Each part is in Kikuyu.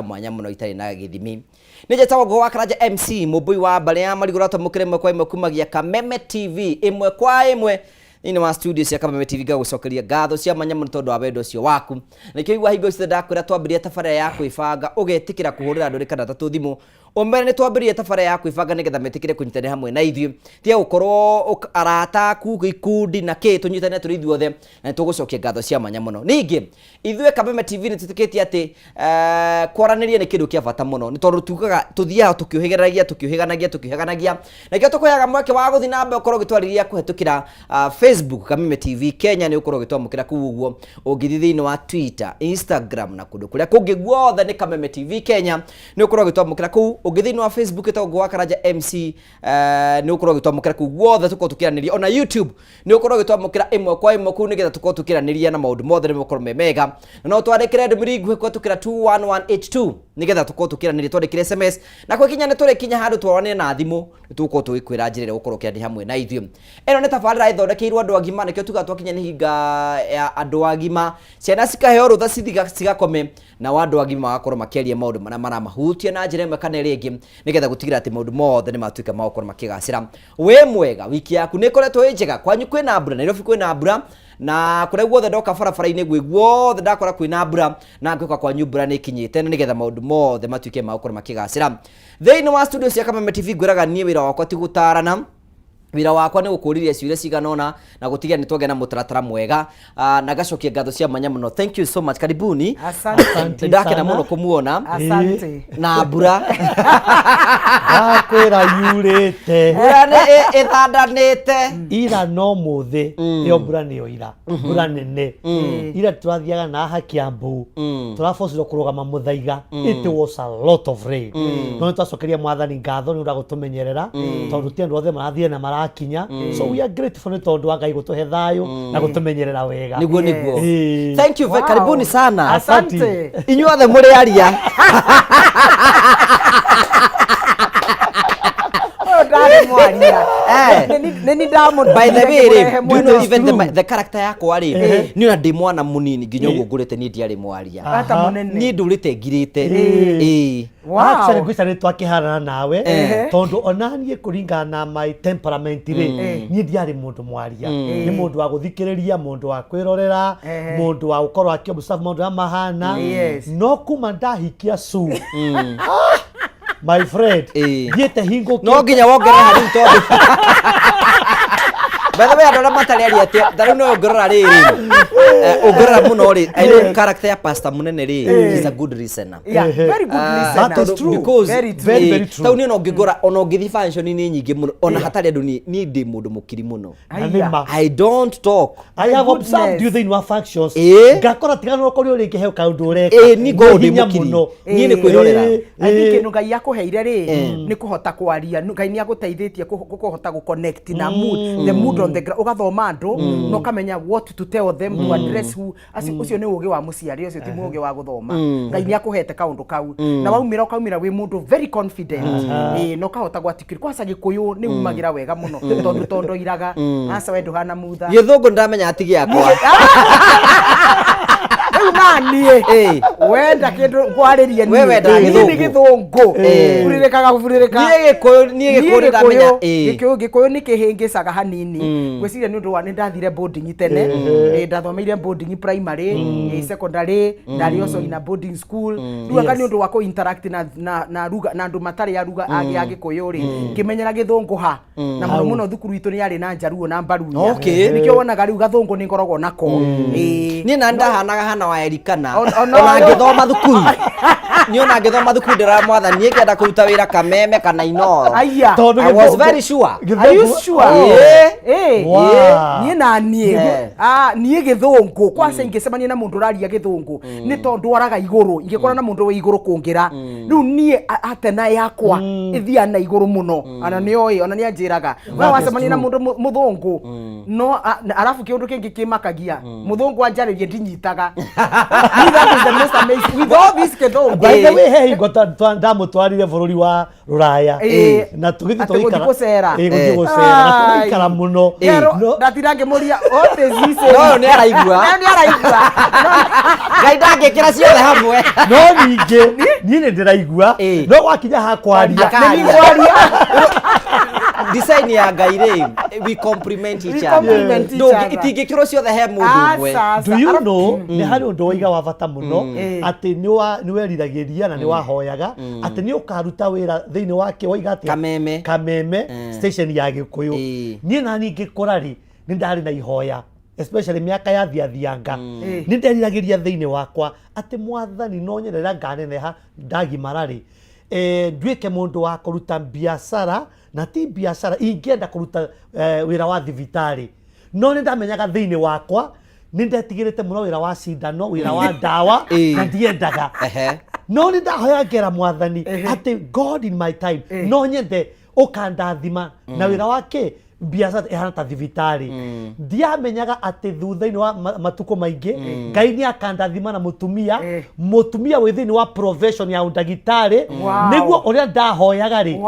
Mwanya mũno itarĩ na gĩthimi. Nĩ njĩtagwo Ngũgũ wa Karanja MC, mũmbũi wa mbarĩ ya marigũ ũratwamũkĩra ĩmwe kwa ĩmwe kumagia Kameme TV ĩmwe kwa ĩmwe thĩinĩ wa studio cia Kameme TV. Ngagũcokeria ngatho cia mwanya mũno tondũ wa wendo ũcio waku. Nĩkĩo igua hingo ciothe ndakwĩra twambĩrĩria tabarĩra ya kwĩbanga ũgetĩkĩra kũhũrĩra andũ kana tatũ thimũ ũmere nĩ twambĩrĩria tabarĩra ya kwĩbanga nĩgetha metĩkĩre kũnyitanĩra hamwe na ithuĩ. Tiga gũkorwo arata aku ikundi na kĩ, tũnyitanĩre tũrĩ ithuothe na nĩ tũgũcokia ngatho cia mwanya mũno. Ningĩ ithuĩ Kameme TV nĩ twĩtĩkĩtie atĩ kwaranĩria nĩ kĩndũ kĩa bata mũno, nĩ tondũ tugaga tũthiaga tũkĩũhĩganagia tũkĩũhĩganagia tũkĩũhĩganagia, na nĩkĩo tũkũheaga mweke wa gũthiĩ na mbere ũkorwo ũgĩtwarĩria kũhetũkĩra Facebook Kameme TV Kenya, nĩ ũkorwo ũgĩtwamũkĩra kũu ũguo. Ũngĩthiĩ thĩinĩ wa Twitter, Instagram na kũndũ kũrĩa kũngĩ guothe nĩ Kameme TV Kenya, nĩ ũkorwo ũgĩtwamũkĩra kũu. Ũngĩthiĩ thĩinĩ wa Facebook ĩtagwo Ngũgũ wa Karanja MC, nĩ ũkorwo ũgĩtwamũkĩra kũu guothe tũkorwo tũkĩaranĩria. Ona YouTube nĩ ũkorwo ũgĩtwamũkĩra ĩmwe kwa ĩmwe kũu nĩgetha tũkorwo tũkĩranĩria na maũndũ mothe nĩ makorwo me mega. Na no twandĩkĩre ndũmĩrĩri nguhĩ kũhetũkĩra 21182 nĩgetha tũkorwo tũkĩranĩria, twandĩkĩre SMS na kwĩkinya nĩ tũrĩkinya handũ twaranĩre na thimũ, nĩ tũgũkorwo tũgĩkwĩra njĩra ĩrĩa ũgũkorwo ũkĩaria hamwe na ithuĩ. Ĩno nĩ tabarĩra ĩthondekeirwo andũ agima, nĩkĩo tugaga twakinya nĩ hinga ya andũ agima, ciana cikaheo rũtha cigakome, nao andũ agima magakorwo makĩaria maũndũ marĩa maramahutia na njĩra ĩmwe kana ĩrĩa ĩngĩ, nĩgetha gũtigĩrĩra atĩ maũndũ mothe nĩ matuĩka ma gũkorwo makĩgacĩra. Wĩ mwega, wiki yaku nĩ ĩkoretwo ĩ njega? Kwanyu kwĩna mbura? Nairobi kwĩna mbura, na kũrĩa guothe ndoka barabara-inĩ gwĩ guothe ndakora kwĩna mbura, na ngĩũka kwanyu mbura nĩ ĩkinyĩte, na nĩgetha maũndũ mothe matuĩke ma gũkorwo makĩgacĩra. Thĩinĩ wa studio cia Kameme TV ngwĩraga niĩ wĩra wakwa ti gũtarana, wĩra wakwa nĩ gũkũrĩria ciũria cigana ũna na gũtigĩrĩra nĩ twagĩa na mũtaratara mwega. Na ngacokia ngatho cia mwanya mũno. Thank you so much, karibuni. Asante. Nĩ ndakena mũno kũmuona. Asante. Na mbura. Ndakwĩra yurĩte. Mbura nĩ ĩthandanĩte. Ira no mũthĩ ĩyo mbura nĩyo ira mbura nene ira tũrathiaga na haha Kiambu, tũrabocirwo kũrũgama mũthaiga. It was a lot of rain, no nĩ twacokeria Mwathani ngatho nĩ ũndũ wa gũtũmenyerera, tondũ ti andũ othe marathiĩ na marakinya. So we are grateful nĩ tondũ wa Ngai gũtũhe thayũ na gũtũmenyerera wega. Nĩguo nĩguo. Ĩĩ. Thank you. Karibuni sana. Asante. Inyuothe mũrĩ aria. Ũyũ ndarĩ mwaria. Nĩ ndamũtũmire By the way rĩ, ngĩmũrehe do you know mwena. even the character yakwa rĩ, niĩ ona ndĩ mwana mũnini nginya ũguo ngũrĩte, niĩ ndiarĩ mwaria. Ata mũnene. Niĩ ndũrĩte ngirĩte. Ĩĩ. Actually ngwĩciria nĩ twakĩhanana nawe, tondũ ona niĩ kũringana na my temperament rĩ, niĩ ndiarĩ mũndũ mwaria. Nĩ mũndũ wa gũthikĩrĩria, mũndũ wa kwĩrorera, mũndũ wa gũkorwo akĩ observe maũndũ ũrĩa mahana. No kuma ndahikia Sue, ah, my friend, thiĩte hingũkĩte. No nginya wongerere harĩu, tondũ by the way andũ arĩa matarĩ aria atĩ ta rĩu no ũngĩrora rĩrĩ, ũngĩrora mũno rĩ, I know character ya pastor mũnene rĩ, he's a good listener. Yeah, very good listener. That is true. Because Very true. Very, very true. Tau niĩ ona ũngĩngora, ona ũngĩthiĩ function-inĩ nyingĩ mũno, ona hatarĩ andũ, niĩ ndĩ mũndũ mũkiri mũno. Na nĩ ma. I don't talk. I have Goodness. observed you thĩinĩ wa functions. Ngakora tigana ũkorwo rĩngĩ he kaũndũ ũreka. Ĩĩ, niĩ ngoragwo ndĩ Hinya mũkiri. mũno. Niĩ nĩ kwĩrorera. I think kĩndũ Ngai akũheire rĩ nĩ kũhota kwaria. Ngai nĩ agũteithĩtie kũhota gũ connect na mood, the mood on the ground, ũgathoma andũ na ũkamenya what to tell them, to address who. Acio ũcio nĩ ũgĩ wa mũciari, ũcio ti mũgĩ wa gũthoma. Ngai nĩ akũhete kaũndũ kau na waumĩra ũkaumĩra wĩ mũndũ very confident, ĩĩ, na ũkahota gwatikiri kwaca. Gĩkũyũ nĩ umagĩra wega mũno tondũ tondoiraga aca we ndũhana mutha. Gĩthũngũ ndamenya ati gĩakwa. Rĩu naniĩ wenda kĩndũ ngwarĩrie. We wendaga niĩ nĩ gĩthũngũ. Gĩthũngũ burirĩkaga burirĩka. Niĩ gĩkũyũ, niĩ gĩkũyũ nĩ ndamenya. Gĩkũyũ, gĩkũyũ nĩ kĩhĩngĩcaga hanini. Ngwĩciria nĩ ũndũ wa nĩ ndathire boarding tene. Ndathomeire boarding primary, secondary, ndarĩ also in a boarding school. Rĩu anga nĩ ũndũ wa kũ interact na ruga na andũ matarĩ a ruga a Gĩkũyũ rĩ, ngĩmenyera gĩthũngũ ha na mũno mũno thukuru itũ nĩ yarĩ na Njaruo na Mbaruya. Nĩkĩo wonaga rĩu gathũngũ nĩ ngoragwo nako. Niĩ na ndahanaga hana wa Erikana. Ona ona ngĩthoma thukuru, niĩ ona ngĩthoma thukuru ndĩra mwathani, niĩ ngĩenda kũruta wĩra Kameme kana Inoro. Aya. Tondũ I was very sure. Are you sure? Ĩĩ. Wow. Niĩ na niĩ ah, niĩ gĩthũngũ kwaca ingĩcemania na mũndũ ũraria gĩthũngũ nĩ tondũ araga igũrũ, ingĩkora na mũndũ wĩ igũrũ kũngĩra. Rĩu niĩ atena yakwa ĩthiaga na igũrũ mũno, ona nĩ oĩ, ona nĩ anjĩraga we That is wacemania na true. mũndũ mũthũngũ no arabu kĩũndũ kĩngĩ kĩmakagia, mũthũngũ anjarĩrie ndinyitaga. Me, that is the most amazing with all this gĩthũngũ. By By the way, he hingo ndamũtwarire bũrũri wa Rũraya. Na tũgĩthiĩ Atĩ gũthiĩ tũgĩikara. gũcera. Gũthiĩ gũcera na Ai. tũgĩikara mũno. Kerwo, No- ndatinda ngĩmũria what is he saying? No, ũyũ nĩ araigua. No, nĩ araigua. Ngai ndangĩkĩra ciothe hamwe. No ningĩ niĩ nĩ ndĩraigua no gwakinya ha kwaria Akaria. Nĩ kwaria. Design ya Ngai rĩ, we complement each We other. complement each other. Itingĩkĩrwo ciothe he mũndũ ũmwe. Aca, aca. Do you know nĩ harĩ ũndũ waiga wa bata mũno atĩ nĩ weriragĩria na nĩ wahoyaga atĩ nĩ ũkaruta wĩra thĩinĩ wake waiga atĩa? Kameme. Kameme station ya Gĩkũyũ. Niĩ nani ngĩkũra rĩ, nĩ ndarĩ na ihoya especially mĩaka ya thiathianga, nĩ nderiragĩria thĩinĩ wakwa atĩ Mwathani no nyerera nganeneha ndagimara rĩ, nduĩke mũndũ wa kũruta biacara, na ti biacara ingĩenda kũruta wĩra wa thibitarĩ, no nĩ ndamenyaga thĩinĩ wakwa nĩ ndetigĩrĩte mũno wĩra wa cindano, wĩra wa ndawa, na ndiendaga. No nĩ ndahoya ngera Mwathani atĩ God, in my time no nyende ũkandathima na wĩra wa kĩ biacara ĩhana ta thibitarĩ. Ndiamenyaga atĩ thutha-inĩ wa matukũ maingĩ Ngai nĩ akandathima na mũtumia, mũtumia wĩ thĩinĩ wa profession ya ũndagĩtarĩ. Nĩguo ũrĩa ndahoyaga rĩ,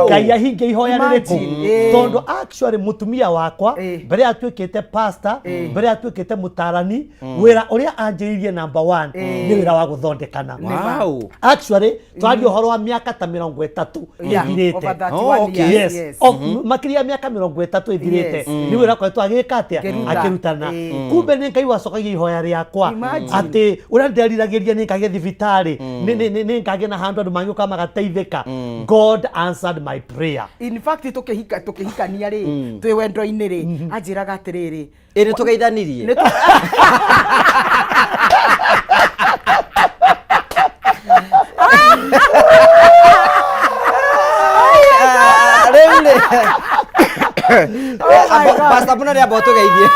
Ngai ahingie ihoya rĩrĩkũ? Imagine. Tondũ actually mũtumia wakwa mbere atuĩkĩte pastor, mbere atuĩkĩte mũtarani, wĩra ũrĩa anjĩrĩirie number one nĩ wĩra wa gũthondekana. Actually twaria ũhoro wa mĩaka ta 30 ĩthirĩte. Over 31 Oh, okay. years, Yes. yes. Makĩria ya mĩaka 30 ĩthirĩte nĩ wĩra akoretwo agĩka atĩa? Akĩruta. Akĩrutana. Kumbe nĩ Ngai wacokagia ihoya rĩakwa Imagine. atĩ ũrĩa nderiragĩria nĩ ngagĩa thibitarĩ, nĩ ngagĩa na handũ andũ mangĩũka magateithĩka. God answered my prayer. In fact, tukihika tukihikania rĩ, twĩ wendo-inĩ rĩ, anjĩraga atĩrĩrĩ, Ĩ nĩ tũgeithanirie. Rĩu rĩ, Oh my God. Pastor mũno nĩ amba ũtũgeithie.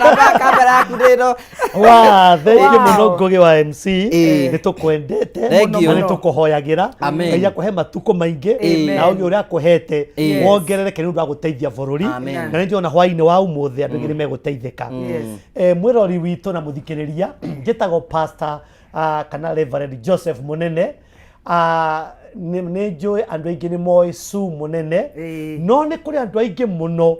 Ramba kamera yaku ndĩ ĩno. Wa thank you Wow. mũno Ngũgĩ wa MC, nĩ tũkwendete Thank you. na nĩ tũkũhoyagĩra. Amen. Ngai akũhe matukũ maingĩ Amen. na ũgĩ ũrĩa akũhete Yes. wongerereke nĩ ũndũ wa gũteithia bũrũri. Amen. Na nĩ ndĩrona hwainĩ wa ũmũthĩ andũ aingĩ nĩ megũteithĩka. Mwĩrori witũ na mũthikĩrĩria, njĩtagwo Pastor kana Reverend Joseph Mũnene. Nĩ njũĩ andũ aingĩ nĩ moĩ Sue Mũnene, no nĩ kũrĩ andũ aingĩ mũno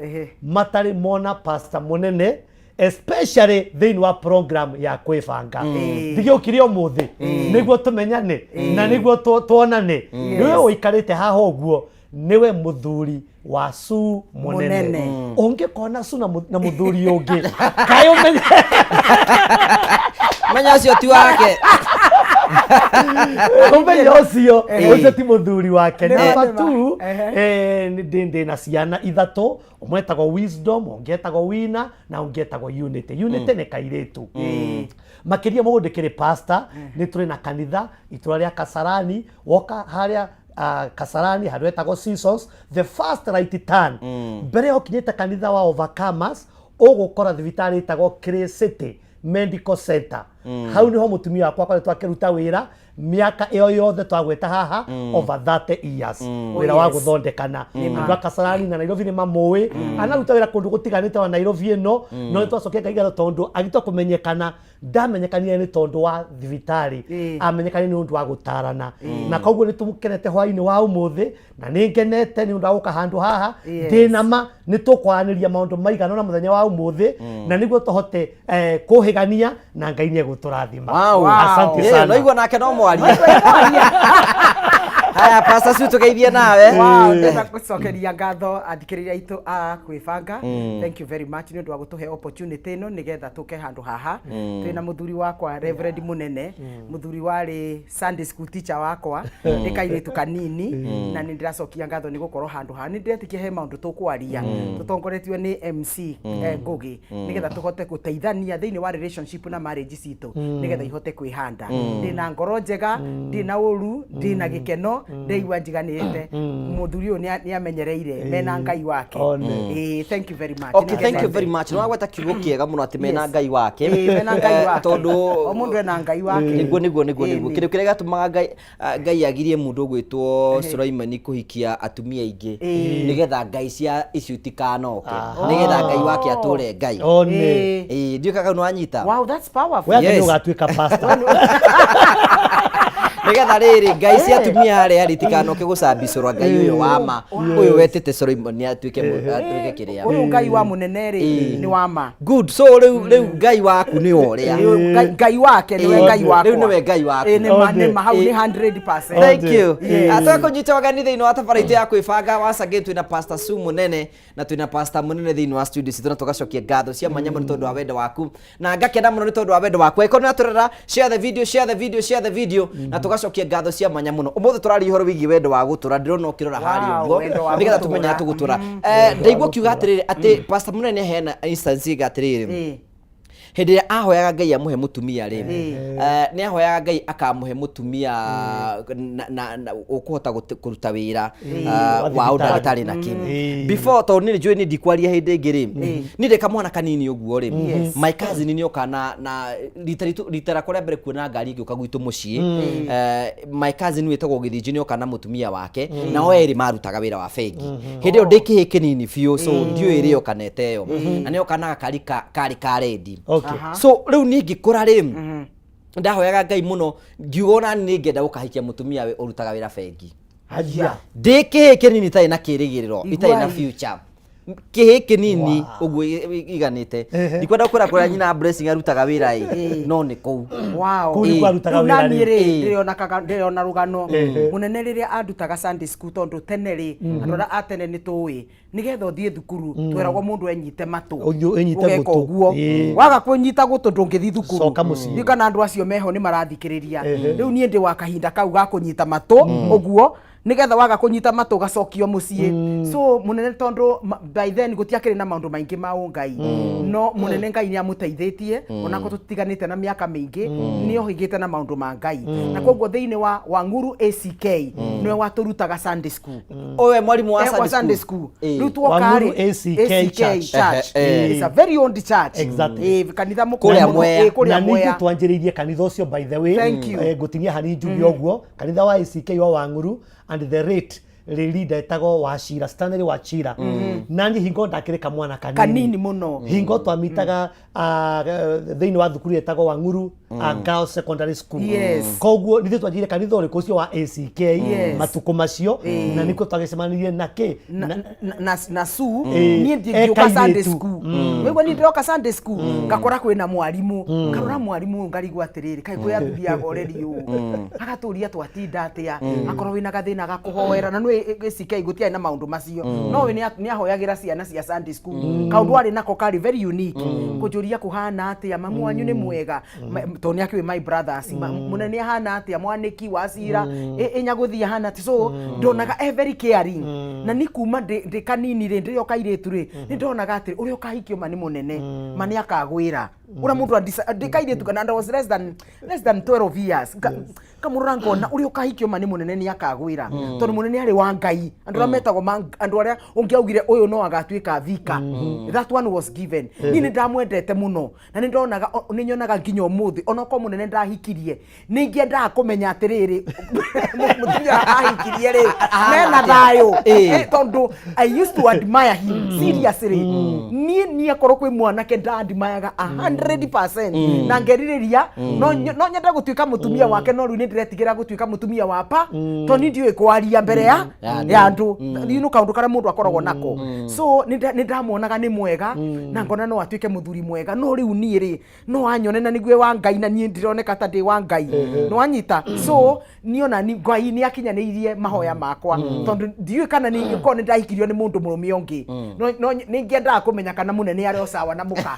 matarĩ mona Pastor Mũnene, especially thĩinĩ wa program ya kwĩbanga. Ndigĩũkire ũmũthĩ nĩguo tũmenyane na nĩguo tuonane. Nĩwe ũikarĩte haha ũguo nĩwe mũthuri wa Sue Mũnene. Mũnene. Ũngĩkona Sue na mũthuri ũngĩ, kaĩ ũmenye Menya ũcio ti wake. Ũmenye ũcio ũcio ti mũthuri wake. Nĩ Number ma. two, ndĩ na ciana ithatũ, ũmwe etagwo Wisdom, ũngĩ etagwo Wina, na ũngĩ etagwo Unity. Unity nĩ kairĩtu. Makĩria mũndũ ndĩkĩrĩ pastor, nĩ tũrĩ na kanitha itũra rĩa Kasarani. Woka harĩa Kasarani handũ hetagwo Seasons, the first right turn mbere ya ũkinyĩte kanitha wa Overcomers, ũgũkora thibitarĩ ĩtagwo Clay City Medical Center. Hau niho mũtumia wakwa akoretwo akĩruta wĩra mĩaka ĩyo yothe twagweta haha, over 30 years, wĩra wa gũthondekana. Andũ a Kasarani na Nairobi nĩ mamũĩ. Anaruta wĩra kũndũ gũtiganĩte wa Nairobi ĩno, no nĩ twacokia Ngai ngatho tondũ agĩtua kũmenyekana ndamenyekanire nĩ tondũ wa thibitarĩ, amenyekanire nĩ ũndũ wa gũtarana. Na koguo nĩ tũkenete hwainĩ wa ũmũthĩ na nĩ ngenete nĩ ũndũ wa gũka handũ haha. Ndĩ na ma nĩ tũkwaranĩria maũndũ maigana ũna mũthenya wa ũmũthĩ na nĩguo tũhote kũhĩgania na Ngai nĩ egũtũrathima. Asante sana. No igua nake no mwaria. Haya, Pastor Sue, tũgeithie nawe. Wow, ndĩrenda gũcokeria ngatho athikĩrĩria aitũ a kwĩbanga. Thank you very much nĩ ũndũ wa gũtũhe opportunity ĩno nĩgetha tũke handũ haha twĩna mũthuri wakwa Reverend Mũnene, mũthuri warĩ Sunday school teacher wakwa ndĩ kairĩtu kanini, na nĩ ndĩracokia ngatho nĩ gũkorwo handũ haha. Nĩ ndĩretĩkia he maũndũ tũkwaria tũtongoretio nĩ MC Ngũgĩ nĩgetha tũhote gũteithania thĩinĩ wa relationship na marriage citũ nĩgetha ihote kwĩhanda. Ndĩna ngoro njega, ndĩna ũru, ndĩna gĩkeno, ndeigua njiganĩte. Mũthuri ũyũ nĩ amenyereire mena Ngai wake. One. Thank you very much. Okay, thank you very much. Nĩ wagweta kiugo kĩega mũno atĩ mena Ngai wake. Mena Ngai wake. Tondũ o mũndũ ena Ngai wake. Nĩguo. Nĩguo. Kĩndũ kĩrĩa gĩatũmaga Ngai agirie mũndũ ũgwĩtwo Sulaimani kũhikia atumia aingĩ nĩgetha ngai cia icio itikanoke, nĩgetha Ngai wake atũre Ngai. One. Ndiũĩ kana nĩ wanyita. Wow, that's powerful. We anga nĩ Yes. ũgatuĩka pastor. Nĩ Nĩgetha rĩrĩ ngai cia atumia arĩa rĩ itikanoke gũcambicũrwa ngai ũyũ wa ma ũyũ wetĩte Solomon atuĩke kĩrĩa. Ũyũ Ngai wa mũnene rĩ nĩ wa ma. Good. So rĩu Ngai waku nĩ ũrĩa. Ngai wake nĩwe Ngai wakwa. Rĩu nĩwe Ngai waku. Ĩĩ, nĩ ma, nĩ ma, hau nĩ 100%. Thank you. Yes. Tũgakũnyita ũgeni thĩinĩ wa tabarĩra itũ ya kwĩbanga once again twĩna Pastor Sue Mũnene na twĩna Pastor Mũnene thĩinĩ wa studio citũ na tũgacokia ngatho cia mwanya mũno tondũ wa wendo waku na ngakena mũno nĩ tondũ wa wendo waku. Angĩkorwo nĩũratũrora, share the video, share the video, share the video na tũgacokia ngatho cia mwanya mũno. Ũmũthĩ tũraria ũhoro wĩgiĩ wendo wa gũtũra, ndĩrona ũkĩrora harĩa Wow, ũguo wendo wa nĩgetha gũtũra. tũmenye tũgũtũra. Ndaigua ũkiuga atĩrĩrĩ atĩ Pastor Mũnene nĩaheana instance ĩga atĩrĩrĩ hĩndĩ ĩrĩa ahoyaga Ngai amũhe mũtumia rĩ, nĩ ahoyaga Ngai akamũhe mũtumia na ũkũhota kũruta wĩra Wa wa thibitarĩ. ũndagĩtarĩ na kĩ. Before tondũ niĩ nĩnjũĩ niĩ ndikwaria hĩndĩ ĩngĩ rĩ, niĩ ndĩ kamwana kanini ũguo rĩ, my cousin nĩ oka na rita ritũ rita rĩakwa rĩa mbere kuona ngari ĩgĩũka gwitũ mũciĩ, my cousin wĩtagwo Gĩthinji nĩ oka na mũtumia wake, nao erĩ marutaga wĩra wa bengi. Hĩndĩ ĩyo ndĩ kĩhĩ kĩnini biũ, so ndiũĩ rĩo kana ĩte ĩyo, na nĩ oka na gakari karĩ ka rendi. So rĩu niĩ ngĩkũra rĩ, ndahoyaga Ngai mũno ngiuga ona niĩ ngenda gũkahikia mũtumia ũrutaga wĩra bengi. Hajia. Ndĩ kĩhĩ kĩnini itarĩ na kĩrĩgĩrĩro, itarĩ na Iguai. future, kĩhĩ kĩnini ũguo iganĩte, ndikwenda kwĩra kũrĩa nyina Blessing arutaga wĩra ĩ, no nĩ kũu. Wow. Kũu nĩkuo arutaga Rĩu wĩra naniĩ rĩu. rĩ ndĩrona rũgano mũnene rĩrĩa andutaga Sunday school, tondũ tene rĩ andũ arĩa a tene nĩ tũĩ nĩgetha ũthiĩ thukuru tweragwo mũndũ enyite matũ. Ũthiĩ enyite Ũgeka gũtũ. ũguo. Waga kũnyita gũtũ ndũngĩthiĩ thukuru. Coka mũciĩ. Ndiũ kana andũ acio meho nĩ marathikĩrĩria. Rĩu niĩ ndĩ wa kahinda kau ga kũnyita matũ ũguo, nĩgetha waga kũnyita matũ ũgacokio mũciĩ. So mũnene tondũ by then gũtiakĩrĩ na maũndũ maingĩ ma ũngai, no mũnene Ngai nĩ amũteithĩtie, onakorwo tũtiganĩte na mĩaka mĩingĩ, nĩ ohĩgĩte na maũndũ ma Ngai, na koguo thĩinĩ wa Wang'uru ACK nĩwe watũrutaga Sunday school. Ũyũ mwarimũ wa Wa Sunday school. Rĩu twoka Wang'uru rĩ ACK Church. Church. Ehe, It's a very old church. Kanitha mũkũrũ Kũrĩa mũno. Mwea. Kũrĩa Na ningĩ Mwea. twanjĩrĩirie kanitha ũcio, by the way. Thank you. Ngũtinia hani njuge ũguo, kanitha wa ACK wa Wang'uru and the rate leader etagwo Wachira, Stanley Wachira, na niĩ hingo ndakĩrĩ kamwana kanini. Kanini mũno. Hingo twamitaga thĩinĩ wa thukuru ĩtagwo Wang'uru Girls Secondary School. Koguo nithuĩ twanjĩrĩirie kanitha ũrĩkũ ũcio wa ACK matukũ macio, na nĩkuo twagĩcemanirie na kĩ Na su niĩ E ngĩũka Sunday kairĩtu. school, wĩguo niĩ ndĩroka Sunday school ngakora kwĩna mwarimũ, ngarora mwarimũ ũyũ ngarigwo atĩrĩrĩ, kaĩ kwĩ athuri agoreri ũũ, agatũria twatinda atĩa, akorwo wĩna gathĩna gakũhoera, na nĩ ACK gũtiarĩ na maũndũ macio, no we nĩ ahoyagĩra ciana cia Sunday school. Kaũndũ arĩ nako karĩ very unique, kũnjũria kũhana atĩa, mamu wanyu nĩ mwega, tondũ nĩ akĩũĩ my brothers, mũnene ahana atĩa, mwanĩki wa cira ĩnyagũthiĩ ahana atĩa. So ndonaga e very caring, na ni kuma ndĩ kanini rĩ, ndĩ o kairĩtu rĩ, nĩ ndonaga atĩ ũrĩa ũkahikio ma nĩ mũnene, ma nĩ akagwĩra ũrĩa mũndũ ndĩ kairĩtu kana, and I was less than 12 years. Kamũrora ngona ũrĩa ũkahikio ma nĩ mũnene nĩ akagwĩra, tondũ mũnene arĩ wa Ngai, andũ arĩa metagwo andũ arĩa ũngĩaugire ũyũ no agatuĩka vika, that one was given. Niĩ nĩ ndamwendete mũno na nĩ ndonaga nĩ nyonaga nginya ũmũthĩ, onokorwo mũnene ndahikirie, nĩ ingĩendaga kũmenya atĩrĩrĩ, mũtumia ahikirie rĩ mena thayũ. Tondũ I used to admire him seriously. Niĩ akorwo kwĩ mwanake ndadmireaga 100% na ngerirĩria no nyende gũtuĩka mũtumia wake, no rĩu nĩ ndĩretigĩra gũtuĩka mũtumia wa pa tondũ niĩ ndiũĩ kwaria mbere ya Ya andũ. Ya andũ. You know kaũndũ karĩa mũndũ akoragwo nako. So nĩ ndamuonaga nĩ mwega na ngona no atuĩke mũthuri mwega, no rĩu niĩ rĩ no anyone na nĩguo wa Ngai, na niĩ ndironeka ta ndĩ wa Ngai, nĩ wanyita. So niĩ ona ni Ngai nĩ akinyanĩirie mahoya makwa, tondũ ndiũĩ kana nĩ korwo nĩ ndahikirio nĩ mũndũ mũrũme ũngĩ, no nĩ ingĩendaga kũmenya kana mũnene arĩ o sawa na mũka.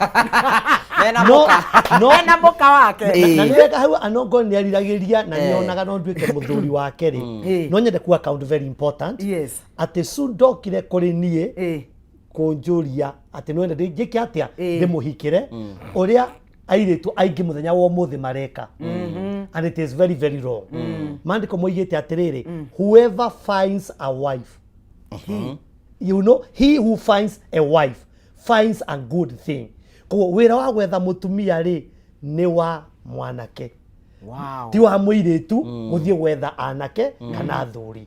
Mena No mũka. No ena mũka wake. Na nĩ wega hau anongo nĩ ariragĩria na nĩ onaga no nduĩke mũthuri wake rĩ, no nyende ku account very important atĩ su ndokire kũrĩ niĩ kũnjũria atĩ no ende njĩke atĩa ndĩmũhikĩre, ũrĩa airĩtu aingĩ mũthenya wa ũmũthĩ mareka, and it is very very wrong. Maandĩko moigĩte atĩrĩrĩ, whoever finds a wife, he who finds a wife finds a good thing. Koguo wĩra wa gwetha mũtumia rĩ nĩ wa mwanake, ti wa mũirĩtu gũthiĩ gwetha anake kana athuri.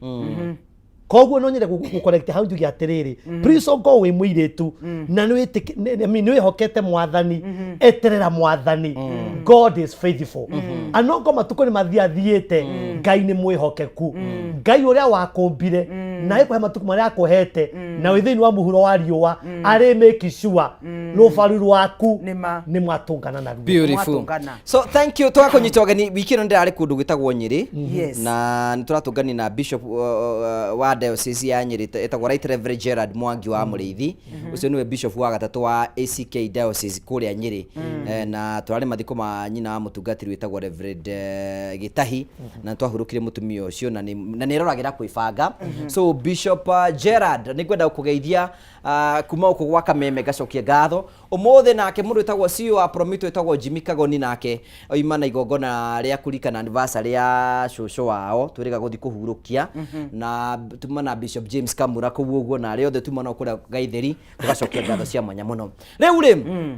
Koguo no nyende gũconnect hau njuge atĩrĩrĩ, please ongorwo wĩ mũirĩtu na I mean, nĩwĩhokete Mwathani, eterera Mwathani. God is faithful. Anongo matukũ nĩ mathiĩ athiĩte, Ngai nĩ mwĩhokeku. Ngai ũrĩa wakũmbire na ĩkũhe matukũ marĩa akũhete na wĩ thĩinĩ wa mũhuro wa riũa, arĩ make sure rũbaru rwaku Nĩma. nĩ mwatũngana naruo. Beautiful. Mwatũngana. So thank you. Tũgakũnyita ũgeni wiki ĩno, ndĩrarĩ kũndũ gwĩtagwo Nyĩrĩ Yes. na nĩ tũratũngania na bishop wa diocese ya Nyĩrĩ, ĩtagwo Right Reverend Gerard Mwangi wa Mũrĩithi. Ũcio nĩwe bishop wa gatatũ wa ACK diocese kũrĩa Nyĩrĩ. Na tũrarĩ mathiko ma nyina wa mũtungatĩri wĩtagwo Reverend Gĩtahi, na nĩ twahurũkire mũtumia ũcio na nĩ eroragĩra kwĩbanga. So Bishop Gerard, nĩ ngwenda gũkũgeithia kuma gũkũ gwa Kameme, ngacokia ngatho ũmũthĩ. Nake mũndũ wĩtagwo CEO wa Promito wĩtagwo Jimmy Kagoni, nake oima na igongona rĩa kũririkana anniversary ya cũcũ wao, twĩrĩga gũthiĩ kũhurũkia, na tuma na Bishop James Kamura kũu ũguo, na arĩa othe tuma nao kũrĩa Gaitheri, tũgacokia ngatho cia mwanya mũno. Rĩu rĩ,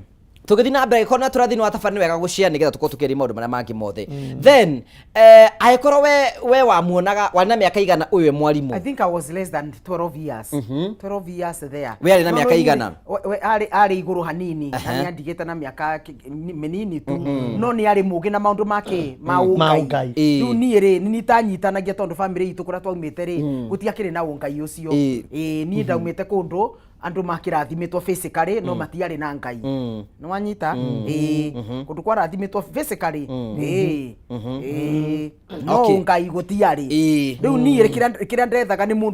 tũgĩthiĩ na mbere, angĩkorwo na tũrathiĩ wa tabarĩ, nĩ wega gũshare nĩgetha tũkorwo tũkĩaria maũndũ marĩa mangĩ mothe. Then angĩkorwo we wamuonaga warĩ na mĩaka igana ũyũ e mwarimũ? I think I was less than 12 years. 12 years there. We arĩ na No, mĩaka no, igana? We arĩ igũrũ hanini, na nĩ andigĩte na mĩaka mĩnini tu, no nĩ arĩ mũgĩ na maũndũ make ma Ma ũngai. ũngai. Rĩu niĩ rĩ, nĩ itanyitanagia tondũ family itũ kũrĩa twaumĩte rĩ, gũtiakĩrĩ na ũngai ũcio. Ĩĩ, niĩ ndaumĩte kũndũ andũ makĩrathimĩtwo physically no matiarĩ na Ngai. Nĩ wanyita? Ĩĩ, kũndũ kwarathimĩtwo physically, ĩĩ ĩĩ, no ũngai gũtiarĩ. Rĩu niĩ rĩ, kĩrĩa ndethaga nĩ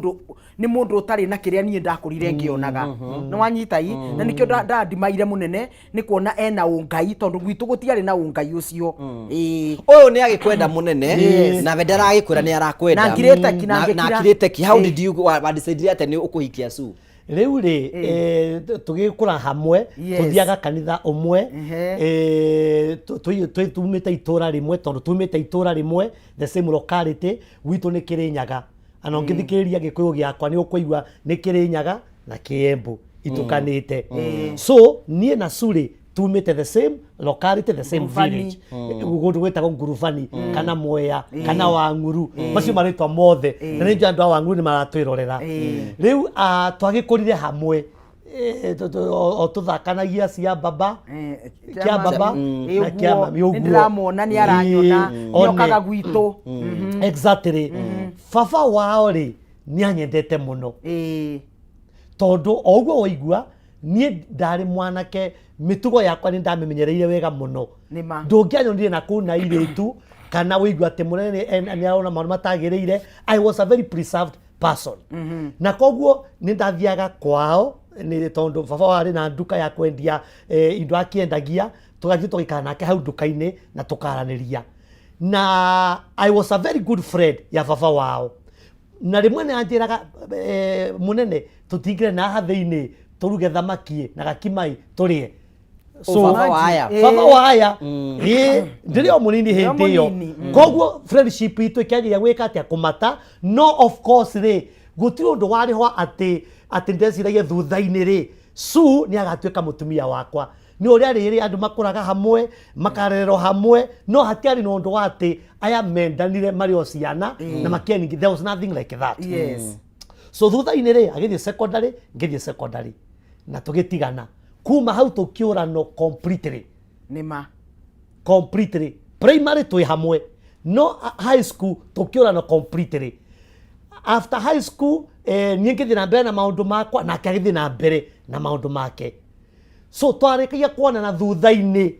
mũndũ ũtarĩ na kĩrĩa niĩ ndakũrire ngĩonaga. Nĩ wanyita? I na nĩkĩo ndandimaire mũnene nĩ kuona ena ũngai, tondũ gwitũ gũtiarĩ na ũngai ũcio. Ĩĩ. Ũyũ nĩ agĩkwenda mũnene, nawe ndaragĩkwĩra nĩ arakwenda. Na ngirĩte ki, na na ngĩkira. Akirĩte ki. How did you wa decide atĩ nĩ ũkũhikia Sue? Rĩu rĩ, tũgĩkũra hamwe, tũthiaga kanitha ũmwe, tumĩte itũra rĩmwe, tondũ tumĩte itũra rĩmwe, the same locality. Gwitũ nĩ Kĩrĩnyaga, ana ũngĩthikĩrĩria Gĩkũyũ gĩakwa nĩ ũkũigua nĩ Kĩrĩnyaga na Kĩembu itukanĩte. So niĩ na Suri tumĩte the same locality, the same Ngurubani. village, kũndũ gwĩtagwo Ngurubani kana Mwea kana Wang'uru, macio marĩtwa mothe, na nĩ njũĩ andũ a Wang'uru nĩ maratwĩrorera. Rĩu twagĩkũrire hamwe, o tũthakanagia cia baba, kĩa baba na kĩa mami nĩ ũguo. Ndĩramuona, nĩ aranyona. Ĩĩ, nĩ okaga one. Gwitũ. Exactly. Baba wao rĩ, nĩ anyendete mũno, tondũ o ũguo waigua niĩ ndarĩ mwanake, mĩtugo yakwa nĩ ndamĩmenyereire wega mũno. Nĩma. Ndũngĩanyonire na kũu na irĩtu kana wĩigua atĩ mũnene nĩ arona maũndũ matagĩrĩire. I was a very preserved person, na koguo nĩ ndathiaga kwao, nĩ tondũ baba warĩ na nduka ya kwendia indo akĩendagia, tũgathiĩ tũgaikara nake hau nduka-inĩ na tũkaranĩria, na I was a very good friend ya baba wao. Na rĩmwe nĩ anjĩraga, "Mũnene, tũtingĩre na haha thĩinĩ tũruge thamaki na gakimai tũrĩe?" So, baba wa aya. Baba wa aya, ĩĩ, ndĩrĩ o mũnini Ndĩrĩ o hĩndĩ ĩyo. mũnini, Koguo friendship itũ ĩkĩanjĩrĩria gwĩka atĩa, kũmata. No of course rĩ, gũtirĩ ũndũ warĩ ho atĩ ndeciragia thutha-inĩ rĩ, Sue nĩ agatuĩka mũtumia wakwa. Nĩ ũrĩa rĩrĩ andũ makũraga hamwe, makarererwo hamwe, no hatiarĩ na ũndũ wa atĩ aya mendanire marĩ o ciana na makĩaningi. There was nothing like that. So thutha-inĩ rĩ, agĩthiĩ secondary, ngĩthiĩ secondary, na tũgĩtigana. Kuma hau tũkĩũrano completely. Nĩma. Completely. Primary twĩ hamwe, no high school tũkĩũrano completely. After high school, niĩ ngĩthiĩ na mbere na maũndũ makwa, nake agĩthiĩ na mbere na maũndũ make. So twarĩkagia kuonana thutha-inĩ,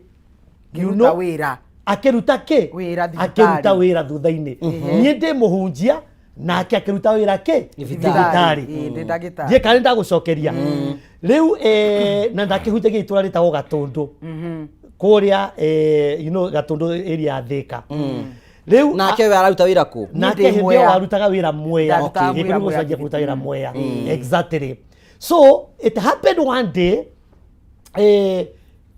you Ngĩruta wĩra. Akĩruta kĩ? Wĩra thibitarĩ. Akĩruta wĩra thutha-inĩ. Niĩ ndĩ mũhunjia, nake akĩruta wĩra kĩ? Thibitarĩ. Ĩĩ, ndĩ ndagĩtarĩ. Ndiĩ kana nĩndagũcokeria rĩu. Na ndakĩhunjagia itũra rĩtagwo Gatũndũ kũrĩa, Gatũndũ area ya Thĩka rĩu. Nake we araruta wĩra kũ? Nake Niĩ ndĩ hĩndĩ ĩyo Mwea. warutaga wĩra Mwea. Ndarutaga Gĩkũ wĩra nĩ Mwea. gũcenjia kũruta wĩra Mwea, exactly. So it happened one day,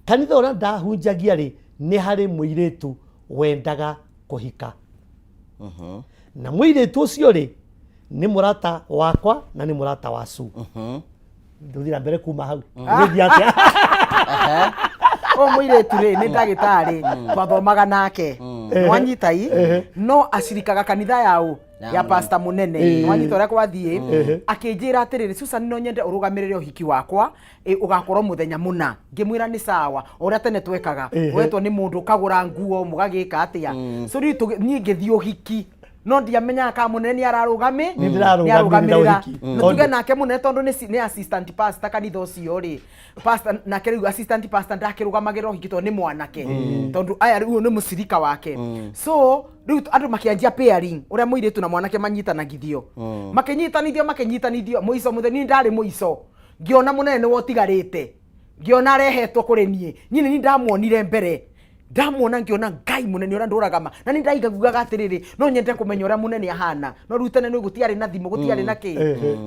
kanitha ũrĩa ndahunjagia rĩ, nĩ harĩ mũirĩtu wendaga kũhika, na mũirĩtu ũcio rĩ, nĩ mũrata wakwa na nĩ mũrata wa Sue. Ndũthiĩ na mbere kuma hau, gũgĩthiĩ atĩa? Ũyũ mũirĩtu rĩ, nĩ ndagĩtarĩ, twathomaga nake. Nwanyita? I no acirikaga kanitha yaũ. Ya ya mũnene. Pastor Munene, nĩwanyita ũrĩa kwathiĩ, akĩnjĩra atĩrĩrĩ, "Susan, no nyende ũrũgamĩrĩre ũhiki wakwa, ũgakorwo mũthenya mũna." Ngĩmwĩra nĩ sawa, o ũrĩa tene twekaga. Wetwo nĩ mũndũ, ũkagũra nguo, mũgagĩka atĩa. So rĩu niĩ ngĩthiĩ ũhiki, no ndiamenyaga kana Mũnene nĩ ararũgami. Nĩ ndĩrarũgamĩrĩra ũhiki. Nĩ tuge nake Mũnene, tondũ nĩ assistant pastor kanitha ũcio rĩ, pastor nake rĩu assistant pastor ndakĩrũgamagĩrĩra ũhiki tondũ nĩ mwanake, tondũ aya rĩu ũyũ nĩ mũcirika wake. So rĩu andũ makĩanjia pairing, ũrĩa mũirĩtu na mwanake manyitanagithio, makĩnyitanithio mũico mũthenya. Niĩ ndarĩ mũico, ngĩona Mũnene nĩwe ũtigarĩte, ngĩona arehetwo kũrĩ niĩ. Niĩ nĩ ndamuonire mbere, ndamuona ngĩona Ngai, Mũnene ũrĩa ndũraga ma na nĩ ndaiguaga atĩrĩrĩ, no nyende kũmenya ũrĩa Mũnene ahana, no rĩu tene nĩ gũtiarĩ na thimũ, gũtiarĩ na kĩ.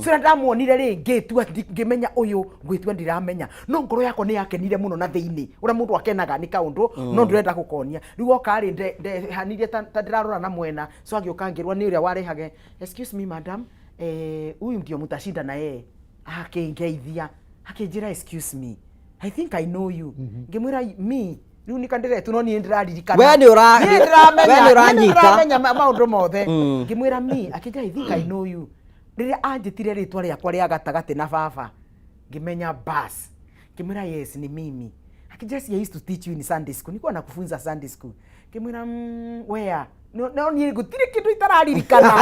So rĩrĩa ndamuonire rĩ, ngĩtua ngĩmenya ũyũ, ngwĩtua ndiramenya, no ngoro yakwa nĩ yakenire mũno na thĩinĩ, ũrĩa mũndũ akenaga nĩ kaũndũ no ndũrenda gũkonia. Rĩu oka rĩ, ndehanirie ta ndĩrarora na mwena. So agĩũka, ngĩrwo nĩ ũrĩa warehage, "Excuse me madam, huyu ndio mtashinda na yeye." Akĩngeithia, akĩnjĩra, "Excuse me, I think I know you." Ngĩmwĩra, "Me?" Rĩu nika ndĩretwo, no niĩ ndĩraririkana. We nĩ Niĩ ndĩramenya, we nĩ niĩ ũranyita. ndĩramenya maũndũ mothe. Ngĩmwĩra, "Me?" Akĩnjĩra, "I think I know you." Rĩrĩa anjĩtire rĩtwa rĩakwa rĩa gatagatĩ na baba, ngĩmenya bas. Ngĩmwĩra, "Yes, ni mimi." Akĩnjĩra, "Si I used to teach you in Sunday school? Nilikuwa nakufunza Sunday school." Ngĩmwĩra, where?" No niĩ gũtirĩ kĩndũ itararirikana,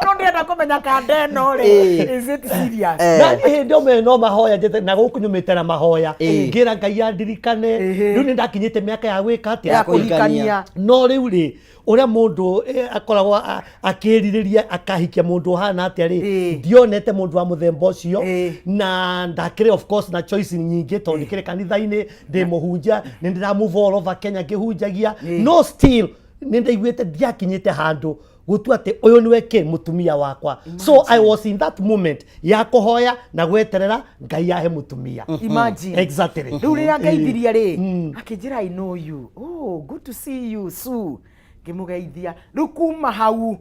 no ndĩrenda kũmenya kanda ĩno rĩ, is it serious? Na niĩ hĩndĩ ĩmwe no mahoya njĩte na gũkũ nyumĩte na mahoya, ngĩra Ngai andirikane. Rĩu nĩ ndakinyĩte mĩaka ya gwĩka atĩa? Ya kũhikania. Kũhikania. No rĩu rĩ, ũrĩa mũndũ akoragwo akĩrirĩria akahikia mũndũ ũhana atĩa rĩ, ndionete mũndũ wa mũthemba ũcio. Na ndakĩrĩ of course na choice nyingĩ, tondũ ndĩkĩrĩ kanitha-inĩ, ndĩ mũhunjia, nĩ ndĩra move all over Kenya ngĩhunjagia, no still nĩ ndaiguĩte ndiakinyĩte handũ gũtua atĩ ũyũ nĩwe kĩ mũtumia wakwa. So I was in that moment ya kũhoya na gweterera Ngai ahe mũtumia. Imagine. Exactly. Rĩu rĩrĩa ngeithirie rĩ, akĩnjĩra, "I know you. Oh, good to see you, Sue." Ngĩmũgeithia. Rĩu kuma hau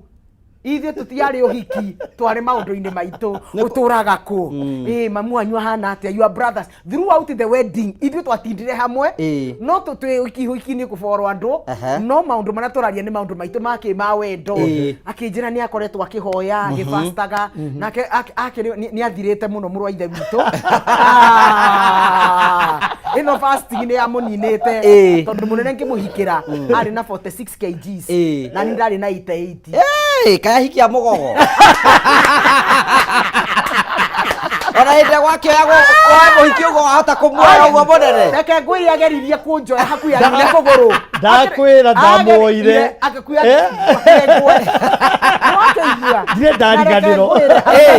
ithuĩ tũtiarĩ ũhiki, twarĩ maũndũ-inĩ maitũ, ũtũraga kũ, ĩ mamu wanyu ahana atĩa, your brothers. Throughout the wedding ithuĩ twatindire hamwe. No twĩ ũhiki, ũhiki-inĩ kũborwo andũ. No maũndũ marĩa tũraria nĩ maũndũ maitũ makĩ ma wendo. Akĩnjĩra nĩ akoretwo akĩhoya, agĩbastaga, nake akĩrĩ nĩ athirĩte mũno, mũrũ wa ithe witũ. Ah, ĩno fasting nĩ yamũninĩte. Tondũ Mũnene ngĩmũhikĩra arĩ na 46 kgs, na niĩ ndarĩ na 88. Hey, kaya hikia mũgogo ona hĩndĩ ĩrĩa gwakĩoyagwo woe mũhiki ũguo, wahota kũmuoya ũguo Mũnene? Reke ngwĩre, ageririe kũnjoya hakuhĩ anine kũgũrũ. Ndakwĩra ndamuoire. Agĩkuya. Nĩwakĩigua? Ndirĩ ndariganĩrwo.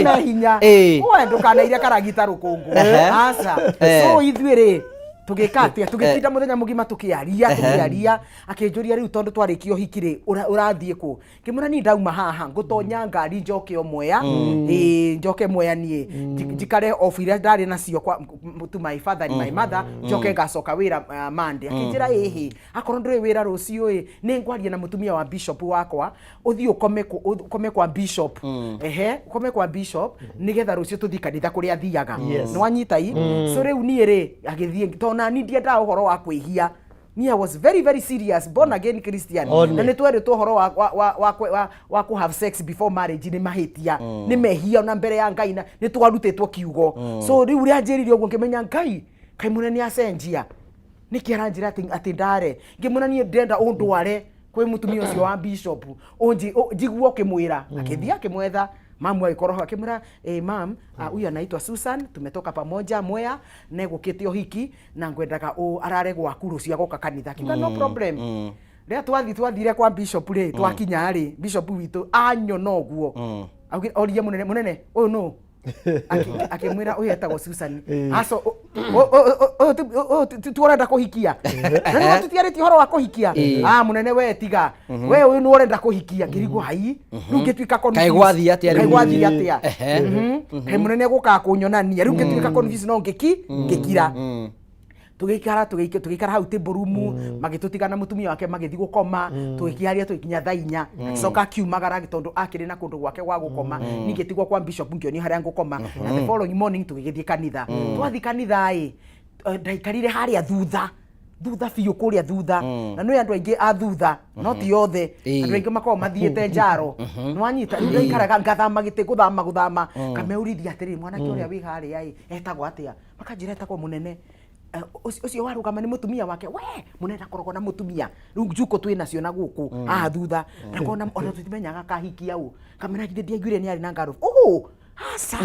Me hinya. We ndũkanaire karagita rũkũngũ. Aca. So ithuĩ rĩ, tũgĩka atĩa? Tũgĩtinda mũthenya mũgima tũkĩaria, tũkĩaria. Akĩnjũria, rĩu tondũ twarĩkia ũhiki rĩ, ũrathiĩ kũ? Ngĩmwĩra, niĩ ndauma haha ngũtonya ngari njoke o Mwea. Ĩĩ, njoke Mwea niĩ njikare off iria ndarĩ nacio kwa to my father and my mother, njoke ngacoka wĩra Monday. Akĩnjĩra, "Ĩhĩ, akorwo ndũrĩ wĩra rũciũ ĩ, nĩ ngwaria na mũtumia wa bishop wakwa, ũthiĩ ũkome ũkome kwa bishop, ehe, ũkome kwa bishop nĩgetha rũciũ tũthiĩ kanitha kũrĩa athiaga." Nĩwanyita i? So rĩu niĩ rĩ, agĩthiĩ, tondũ nani ndiendaga ũhoro wa kwĩhia. Niĩ I was very very serious born again Christian. One. Na nĩ twerĩtwo ũhoro wa kũ have sex before marriage nĩ mahĩtia, nĩ mehia ona mbere ya Ngai, na nĩ twarutĩtwo kiugo. So rĩu rĩa njĩrire ũguo, ngĩmenya Ngai, kaĩ Mũnene nĩ acenjia nĩkĩ aranjĩra atĩ ndare. Ngĩmwĩra, niĩ ndĩrenda ũndware kwĩ mũtumia ũcio wa bishop, njigue ũkĩmwĩra. Akĩthiĩ akĩmwetha mamu, agĩkorwo ho, akĩmwĩra, "Mam, huyu anaitwa Susan, tumetoka pamoja Mwea, na egũkĩte ũhiki na ngwendaga ũ arare gwaku, rũciũ agoka kanitha." Akiuga, "No problem." Rĩrĩa twathire kwa bishop rĩ, twakinya rĩ, bishop witũ anyona ũguo, augire, oririe Mũnene, "Mũnene, ũyũ nũ?" Akĩmwĩra, "Ũyũ etagwo Susan." "Aco, ũyũ ti ũrenda kũhikia? Na nĩguo tũtiarĩtie ũhoro wa kũhikia." "Ah, Mũnene, we tiga, we ũyũ nĩ ũrenda kũhikia." Ngĩrigwo, hai, rĩu ngĩtuĩka Kaĩ gwathiĩ atĩa rĩu? Kaĩ gwathiĩ atĩa? Kaĩ Mũnene gũkaga kũnyonania? Rĩu ngĩtuĩka confused, no ngĩkira. Tũgĩikara hau table room, magĩtũtiga na mũtumia wake, magĩthiĩ gũkoma. Tũgĩkĩaria tũgĩkinya thaa 4, agĩcoka akiumagara tondũ akĩrĩ na kũndũ gwake gwa gũkoma. Niĩ ngĩtigwo kwa bishop, ngĩonio harĩa ngũkoma, na the following morning tũgĩgĩthiĩ kanitha. Twathiĩ kanitha ĩ, ndaikarire harĩa thutha. Thutha biũ kũrĩa thutha, na nĩ andũ aingĩ a thutha, no ti othe. Andũ aingĩ makoragwo mathiĩte njaro, nĩwanyita? Rĩu ndaikaraga ngathama gĩtĩ, gũthama gũthama, ngameũrithia atĩrĩrĩ, mwanake ũrĩa wĩ harĩa ĩ etagwo atĩa? Makanjĩra etagwo Mũnene. Ũcio warũgama nĩ mũtumia wake. We Mũnene ndakoragwo na mũtumia. Rĩu njuko twĩ nacio na gũkũ haha thutha, ndakoragwo na, ona tũtimenyaga kahikia ũ. Kamera githĩ ndiaiguire nĩ arĩ na ngaro oh aca.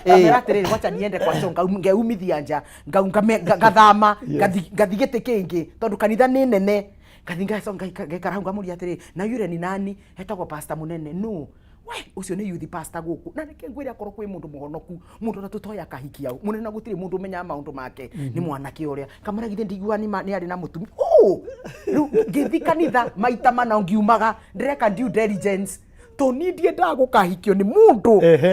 Kamera atĩrĩrĩ, wacha niende kwa choo, ngeumithia nja, ngathama ngathi gĩtĩ kĩngĩ tondũ kanitha nĩ nene. Ngathi ngaikara hau, ngamũria atĩrĩrĩ, na yule ni nani? Etagwo Pastor Mũnene. No we ũcio nĩ youth pastor gũkũ, na nĩkĩ ngwĩre akorwo kwĩ mũndũ mũhonoku, mũndũ ona tũtoĩ akahikia ũ. Mũnene gũtirĩ mũndũ ũmenyaga maũndũ make, nĩ mwanake ũrĩa. Kamũra githĩ ndiguaga nĩ arĩ na mũtumia ũ. Rĩu ngĩthi kanitha maita mana ngiumaga ndĩreka due diligence to niĩ ndiendaga gũkahikio nĩ mũndũ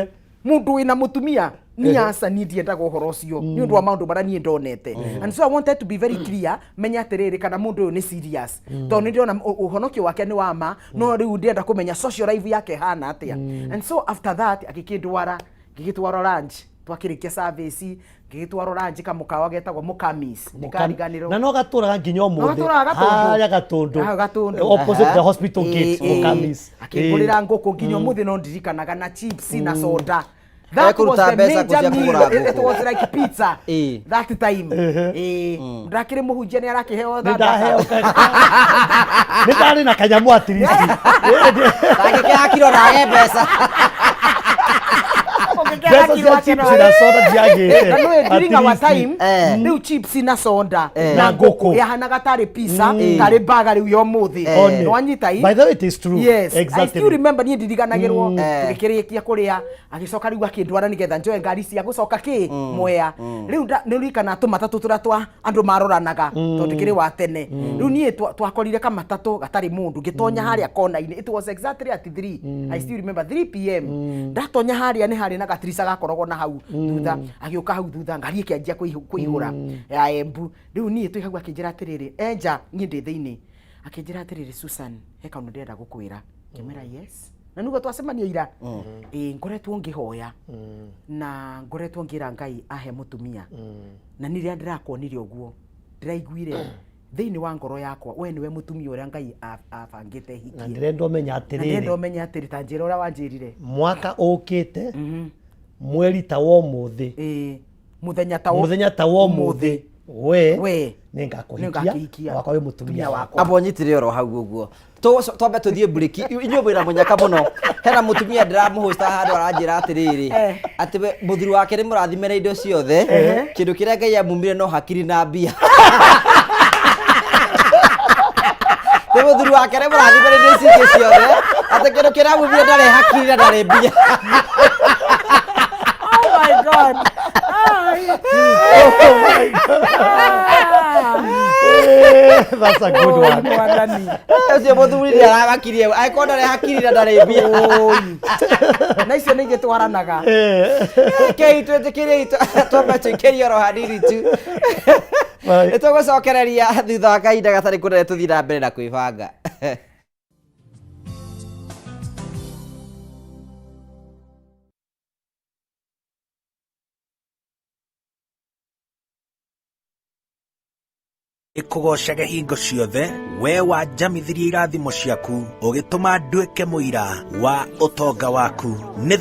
mũndũ wĩna mũtumia. Niĩ aca, niĩ ndiendaga ũhoro ũcio nĩ ũndũ wa maũndũ marĩa niĩ ndonete, and so I wanted to be very clear, menya atĩrĩrĩ kana mũndũ ũyũ nĩ serious, tondũ nĩ ndĩrona ũhonokio wake nĩ wa ma, no rĩu ndĩrenda kũmenya social life yake ĩhana atĩa. And so after that agĩkĩndwara, ngĩgĩtwarwo lunch. Twakĩrĩkia service, ngĩgĩtwarwo lunch kamũkawa getagwo Mũkamis, ndikariganĩrwo. Na no gatũraga nginya ũmũthĩ. Gatũraga Gatũndũ. Harĩa Gatũndũ. Hau Gatũndũ. Opposite the hospital gate. Mũkamis. Akĩngũrĩra ngũkũ, nginya ũmũthĩ no ndirikanaga, na chips na soda. That was Ekũruta the mbeca major kũ cia meal. kũgũra It ngũkũ? was like pizza that time. Ndakĩrĩ mũhunjia nĩ arakĩheo Nĩ ndaheo, nĩ ndarĩ na kanyamũ at least. Ndangĩkĩaga kiro nage mbeca. Mbeca cia chips na soda ndiagĩte. Na nĩ during our At least. time, rĩu chips na soda Na ngũkũ. Yahanaga tarĩ pizza, tarĩ burger rĩu ya ũmũthĩ. One. Nĩwanyita i? By the way, it is true. Yes, I Exactly. still remember, niĩ ndiriganagĩrwo. Tũgĩkĩrĩkia kũrĩa, agĩcoka rĩu akĩndwara nĩgetha njoe ngari cia gũcoka kĩ Mwea. Rĩu nĩ ririkana tũmatatũ tũrĩa twa andũ maroranaga tondũ ndĩkĩrĩ wa tene. Rĩu niĩ twakorire kamatatũ gatarĩ mũndũ, ngĩtonya harĩa kona-inĩ. It was exactly at 3, I still remember, 3 p.m. Ndatonya harĩa nĩ harĩ na gatirisa gakoragwo na hau thutha, agĩũka hau thutha, ngari ĩkĩanjia kũihũra ya Embu. Rĩu niĩ twĩ hau, akĩnjĩra atĩrĩrĩ, enja niĩ ndĩ thĩinĩ, akĩnjĩra atĩrĩrĩ, "Susan, he kaũndũ ndĩrenda gũkwĩra." Ngĩmwĩra yes. Na nĩguo twacemania ira, ĩ ngoretwo ngĩhoya na ngoretwo ngĩra Ngai ahe mũtumia, na nĩ rĩrĩa ndĩrakuonire ũguo ndĩraiguire thĩinĩ wa ngoro yakwa we nĩwe mũtumia ũrĩa Ngai abangĩte Na hikie. Ndĩrenda ũmenya Na ndĩrenda atĩrĩrĩ, ũmenye atĩrĩ, ta njĩra ũrĩa wanjĩrire. Mwaka ũkĩte mweri ta wa ũmũthĩ, Ĩ mũthenya ta mũthenya ta wa ũmũthĩ, we we nĩ ngakũhikia. Nĩngakũhikia. Wakwa wĩ mũtumia Mũtumia wakwa. wakwa. Amba ũnyitĩre oro hau ũguo. Twambe tũthiĩ mburĩki. Inyuĩ mwĩna mũnyaka mũno. Hena mũtumia ndĩramũhosta handũ, aranjĩra atĩrĩrĩ, atĩ we mũthuri wake nĩ mũrathime na indo ciothe, kĩndũ kĩrĩa Ngai amumire no hakiri na mbia. Nĩ mũthuri wake nĩ mũrathime na indo ici ingĩ ciothe, atĩ kĩndũ kĩrĩa amumire ndarĩ hakiri na ndarĩ mbia. Oh my God. Ai. Oh my God. That's a good one. Mwathani. Ũcio mũthuri nĩ aramakirie angĩkorwo ndarĩ hakiri na ndarĩ mbia. Oi. Na icio nĩ igĩtwaranaga. Kei twĩtĩkĩrie twambe tũikĩrie oro hanini tu. Bye. Nĩ tũgũcokereria thutha wa kahinda gatarĩ kũnene, tũthiĩ na mbere na kwĩbanga. Ĩkũgocage hingo ciothe, we wanjamithirie irathimo ciaku, ũgĩtũma nduĩke mũira wa ũtonga waku nĩ.